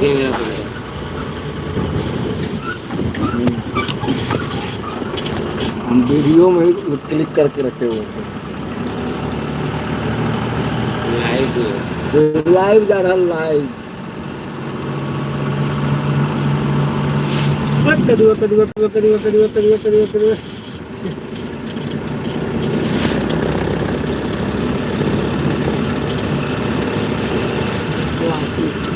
Camera पकड़ो। हम video में ही क्लिक करके रखे हुए थे। लाइव। लाइव जा रहा, लाइव। कदुआ कदुआ कदुआ कदुआ कदुआ कदुआ कदुआ कदुआ। क्लासिक।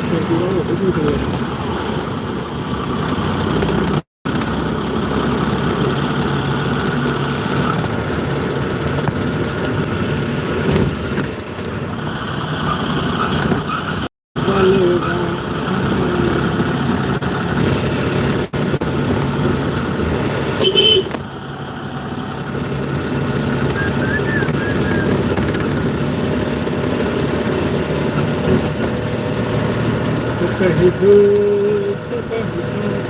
कहीं दूर तो कहीं साथ।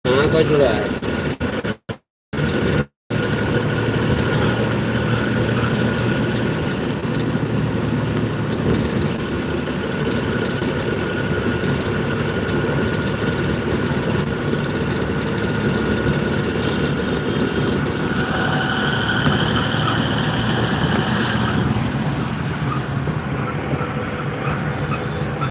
कहाँ कट रहा है?